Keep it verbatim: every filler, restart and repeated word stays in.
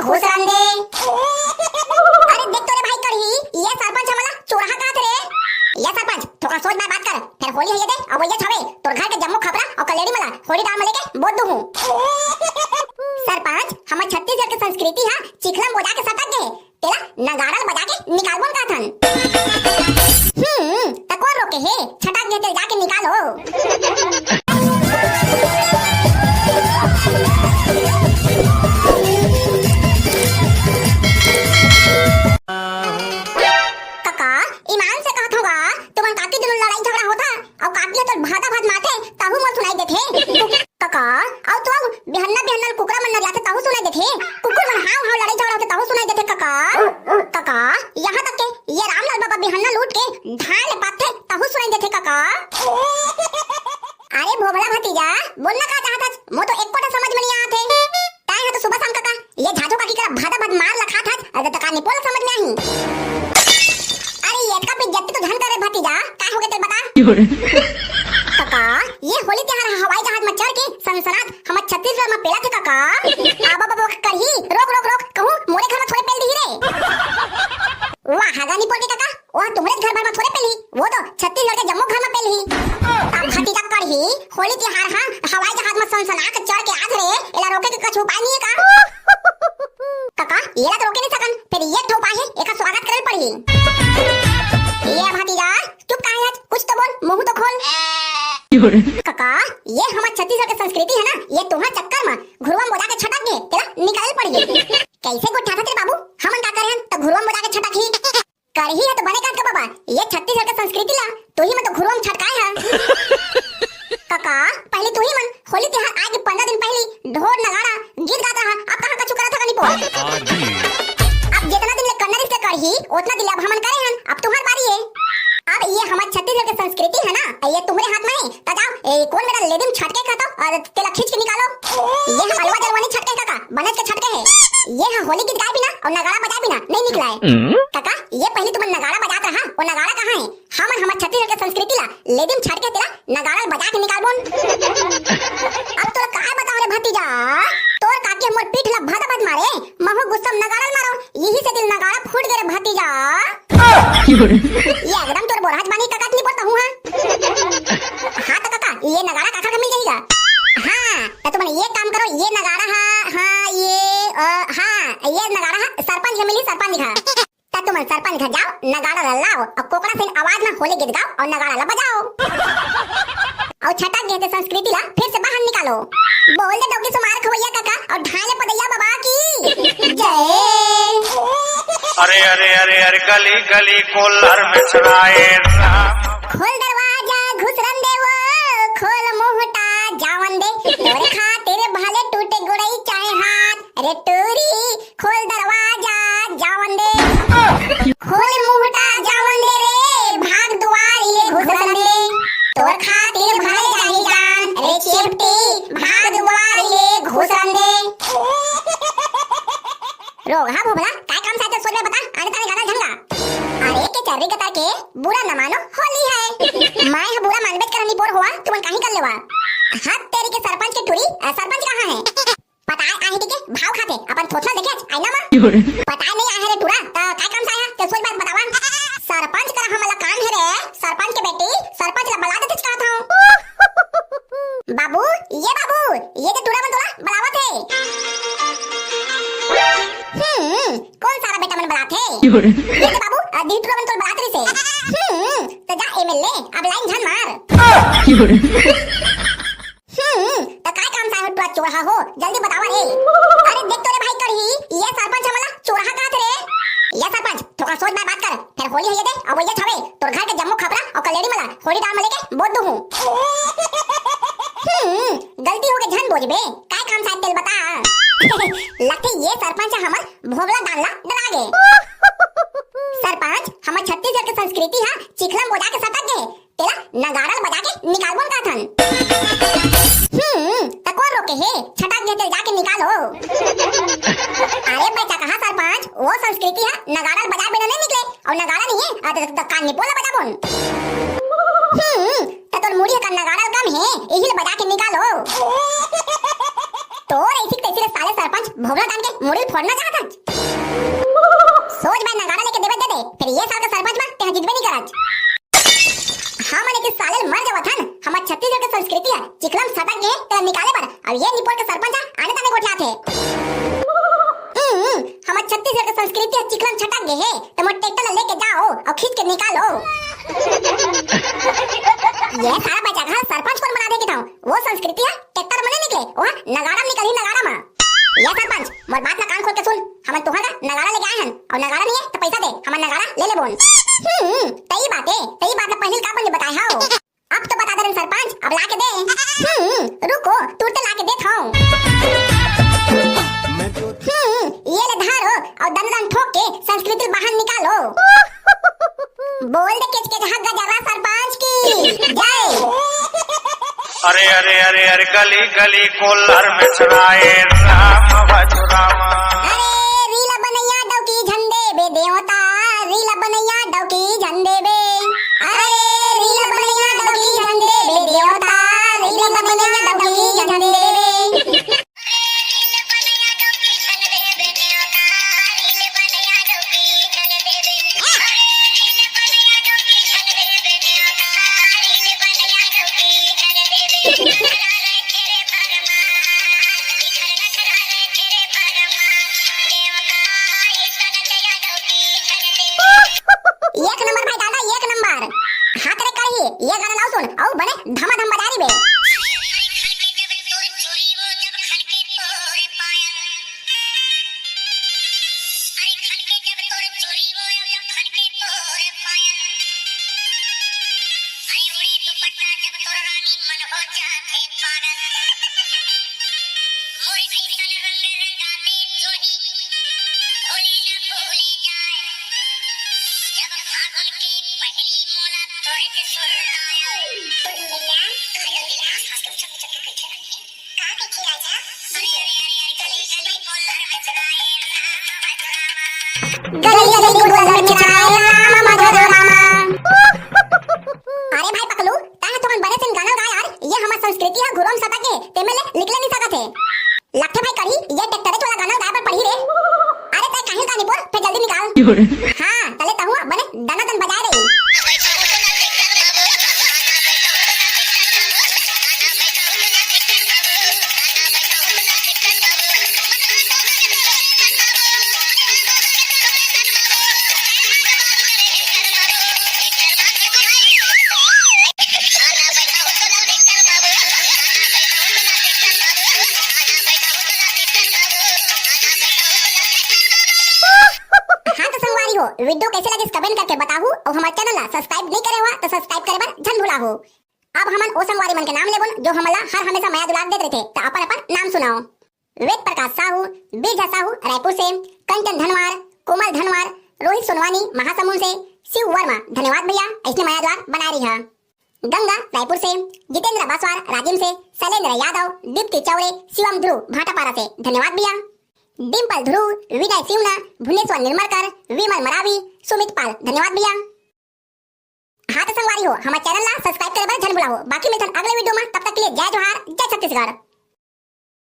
खुश रंदे। अरे देख तो रे भाई कढ़ी, ये सरपंच हमला चोरहा कहत रे। ये सरपंच, थोड़ा सोच में बात कर, फेर होली हे ये दे, अब ये छवे, तोर घर के जम्मो खपरा अउ कलेड़ी मला होली डाल में लेके बोद दूहूं। सरपंच, हमर छत्तीसगढ़ के संस्कृति हा चिखला में बोजा के सटक गे, तेला नगाड़ा ल बजा के निकालबोन कहत हन। हम्म, त कोन रोके हे? छटक गे तेल जाके निकालो। कका, ईमान से कहत हंव गा, तुमन काकी दुनों लड़ाई झगड़ा होथा, अउ काकी ह तोर भादा भाद माथे, तहू मोर सुनाई देथे। कका, अउ तो बिहन्ना बिहन्ना कुकरा मन नरियाथे तहू सुनाई देथे। कुकुर मन हाव हाव लड़ाई झगड़ा होथे तहू सुनाई देथे कका। कका, यहाँ तक के ये रामलाल बाबा बिहन्ना लूट के धान ले पाथे तहू सुनाई देथे कका। अरे भोभला भतीजा, बोलना का चाहत हस? मोर तो एको ठा समझ में नहीं आत हे। तैं ह तो सुबह शाम कका ये झाझो काकी करा भादा भाद मार ला खात हस, अरे त का निपोल समझ में आही? अरे ये का बेइज्जती तो झन करे भतीजा, का हो गे तेल बता? कका, ये होली तिहार ह हवाई जहाज म चढ़ के सनसनात हमर छत्तीसगढ़ म पेलत हे कका। अब अब अब करही, रोक रोक रोक, कहूं मोरे घर म थोड़े पेल दिही रे। वाह, हागा निपोल के कका, ओह तुम्हरे घर भर म थोड़े पेलही, वो तो छत्तीसगढ़ के जम्मो घर म पेलही। अब भतीजा करही, होली तिहार ह हवाई जहाज म सनसना के चढ़ के आत रे, एला रोके के कुछ उपाय नहीं है का? कका, एला तो रोके नहीं सकन, फेर ये ठो उपाय हे, एकर स्वागत करे पड़ही। ये भतीजा, चुप काहे हस? कुछ तो बोल, मुंह तो खोल। कका, ये हमर छत्तीसगढ़ के संस्कृति हे ना, ये तुम्हर चक्कर म घुरुवा म बोजा के छटक गे, तेला निकाले पड़ही। कैसे गोठियाथस रे बाबू? हमन का करे हन, त घुरुवा म बोजा के छटकही। करही ह तो बने काट के बाबा, ये छत्तीसगढ़ के संस्कृति ला तुही मन तो घुरुवा म छटकाए ह। कका, पहली तुही मन होली तिहार आए के पंद्रह दिन पहली ढोल नगाड़ा गीत गात रहा, अब कहाँ कछु करत ह कनी पोर। अब जितना दिन ले करना रिहिस ते करही, उतना दिन ले अब हमन करे हन, अब तुम्हर बारी हे। अब ये हमर छत्तीसगढ़ के संस्कृति हे ना, ये तुम्हरे हाथ में हे, त जाओ, ए, कोन मेरा लेदिम छटके कहत हव, अउ तेला खींच के निकालो। ये ह अलवा जलवा नहीं छटके कका, बनेच के छटके हे। ये ह होली गीत गाए बिना अउ नगाड़ा बजाए बिना नहीं निकलाय। कका, ये पहली तुमन नगाड़ा बजात रहा, वो नगाड़ा कहाँ हे? हमन हमर छत्तीसगढ़ के संस्कृति ला लेदिम छटके तेला नगाड़ा ल बजा के निकालबोन। अब तोला काय बताओ रे भतीजा, तोर काकी मोर पीठ ला भद भद मारे, महू गुस्सा म नगाड़ा ल मारो, यही से दिल नगाड़ा फूट गे रे भतीजा। ये एकदम तोर बोरहा जबानी कका नहीं बोलता हूँ हाँ। हाँ तो कका, ये नगाड़ा काखर का मिल जाही गा? हाँ, त तुमन ये काम करो, ये नगाड़ा हा, हाँ, ये, अ, हाँ, ये नगाड़ा हा सरपंच के मिली, सरपंच का। त तुमन सरपंच घर जाओ, नगाड़ा ला लाओ, अउ कोकड़ा से आवाज में होली गीत गाओ अउ नगाड़ा ला बजाओ। अउ छटक गे ते संस्कृति ला फिर से बाहर निकालो। बोल दे डौकी सुमार खवैया कका अउ ढाले पदैया बाबा की जय। अरे अरे अरे अरे गली गली कोलर में चलाए राम। खोल दरवाजा घुसरन देवो, खोल मुहटा जावन दे, तोरे खातिर भले टूटे गुड़ई चाहे हाथ। अरे टूरी खोल दरवाजा जावन दे, खोल मुहटा जावन दे रे, भाग दुआरी ले घुसरन दे, तोर खातिर भले जाही जान। अरे चिपटी भाग दुआरी ले घुसरन दे। रोगहा भोभला, काय काम साथे सोच में बता, आने ताने गाना झंगा। अरे के चर्री के तार के बुरा न मानो, होली हे। मैं ह बुरा मानबेच करनी बोर होवा, तुमन काही कर लेवा। हद तेरी के सरपंच के टूरी, अ, सरपंच कहाँ हे? पताय आहे के भाव खाथे, अपन थोथना देखे आईना मा। पताय नहीं आहे रे टूरा, त काय काम साया, ते सोच बात बतावा। सरपंच करा हमला काम हे रे, सरपंच के बेटी, सरपंच ला बला देतेच कहत हूँ। बाबू, ये बाबू, ये दे टूरा मन तोला बलावत हे। हम्म, कोन सारा बेटा मन बलात हे? ये दे बाबू, अ, दी टूरा मन तोला बलात रहिसे। हम्म, त जा एमएलए, अब लाइन झन मार। हम्म, त काय काम साय हो टूरा चोरहा हो, जल्दी बतावा रे। अरे देख तो रे भाई कढ़ी, ये सरपंच हमला चोरहा कहत रे। ये सरपंच, थोड़ा सोच में बात कर, फेर होली हे ये दे, अब ये छवे, तोर घर के जम्मो खपरा अउ कलेड़ी मला होली डाल में लेके बोद दूहूं। हम्म, गलती हो गे झन बोजबे, काय काम साय तेल बता। लगथे ये सरपंच हमर भोभला डाल ला डरा गे। सरपंच, हमर छत्तीसगढ़ के संस्कृति हा चिखला में बोजा के सटक गे, तेला नगाड़ा ल बजा के निकालबोन कहत हन। हम्म, त कोन रोके हे? छटक गे तेल जाके निकालो। अरे बच्चा कहा सरपंच, वो संस्कृति हा नगाड़ा ल बजाए बिना नहीं निकले, अउ नगाड़ा नहीं हे, अ, त, त, त कान निपोल ल बजाबोन। हम्म, त तोर मुड़ी हा का नगाड़ा ल कम हे, इही ल बजा के निकालो। तोर ऐसी तैसी रे साले सरपंच, पूरा दान के मुड़ी फोड़ना चाहत हच। सोच भाई, नगाड़ा लेके देबे दे दे, फिर ये साल के सरपंच में तेहा जीतबे नहीं करत। हमन एक साले मर जावत हन, हमर छत्तीसगढ़ के संस्कृति है चिखलम सटक गए, तेला निकाले बर अब ये निपोर के सरपंच ह आने ताने गोठियात हे। हम्म, हमर छत्तीसगढ़ के संस्कृति ह चिखलम छटक गए हे, त मोर ट्रैक्टर ला लेके जाओ और खींच के निकालो। ये सारा बच्चा का सरपंच कौन बना दे के था? वो संस्कृति ह ट्रैक्टर में नहीं निकले, वो नगाड़ा में निकलही, नगाड़ा में। ये सरपंच, मोर बात ला कान खोल के सुन, हमन तुहर का नगाड़ा लेके आए हन, और नगाड़ा नहीं है तो पैसा दे, हमन नगाड़ा ले लेबोन। हम्म, तई बात है, तई बात ला पहले काबर नहीं बताए हव? अब तो बता दे रहे सरपंच, अब ला के दे। हम्म, रुको, तुरते ला के देत हूँ। हम्म, ये ले धारो और दन दन ठोक के संस्कृति बाहर निकालो। बोल दे किचकिच हक गजरा सरपंच की जय। अरे अरे अरे अरे, गली गली कोल्लर में सुनाए राम भजो राम। अरे रीला बनैया डौकी झंडे बे देवता, रीला बनैया डौकी झंडे बे। अरे रीला बनैया डौकी झंडे बे देवता, रीला बनैया डौकी झंडे बे। एक नंबर भाई दादा, एक नंबर। हाथ रे करही, ये गाना लाओ सुन, अउ बने धमाधम बजा रही बे। गली गली गुलर चराए राम मधुर रामा। अरे भाई पकलू, तैं ह तो बने से गाना गा यार, ये हमर संस्कृति ह घुरोम सटक गे, तेमे ले निकले नहीं सकत हे। लगथे भाई करी, ये ट्रैक्टर वाला गाना गाए बर पड़ही रे। अरे तैं काहिल का निपोर, फिर जल्दी निकाल। हाँ, तले तहूँ बने दनादन बजाए रही। हाँ तो संगवारी हो, video कैसे लगिस comment करके बताहू, और हमारे channel ला subscribe नहीं करे हुआ तो subscribe करे बर झन भुलाहू। अब हमन ओ संगवारी मन के नाम लेबोन जो हमन ला हर हमेशा मया दुलार देत रहिथे, त अपन अपन नाम सुनाओ। वेद प्रकाश साहू, बिरजा साहू रायपुर से, कंचन धनवार, कोमल धनवार, रोहित सोनवानी महासमुंद से, शिव वर्मा धन्यवाद भैया, ऐसने मया दुलार बनाए रहिहा। गंगा रायपुर से, जितेंद्र बसवार राजिम से, शैलेंद्र यादव, दीप्ति चौरे, शिवम ध्रुव भाटापारा से धन्यवाद भैया। डिम्पल ध्रुव, विनय सिवना, भुवनेश्वर निर्मलकर, विमल मरावी, सुमित पाल धन्यवाद भैया। हाँ तो संगवारी हो, हमारे channel ला subscribe करे बर झन भुलाहू। बाकी मिलथन अगले video में, तब तक के लिए जय जोहार, जय छत्तीसगढ़।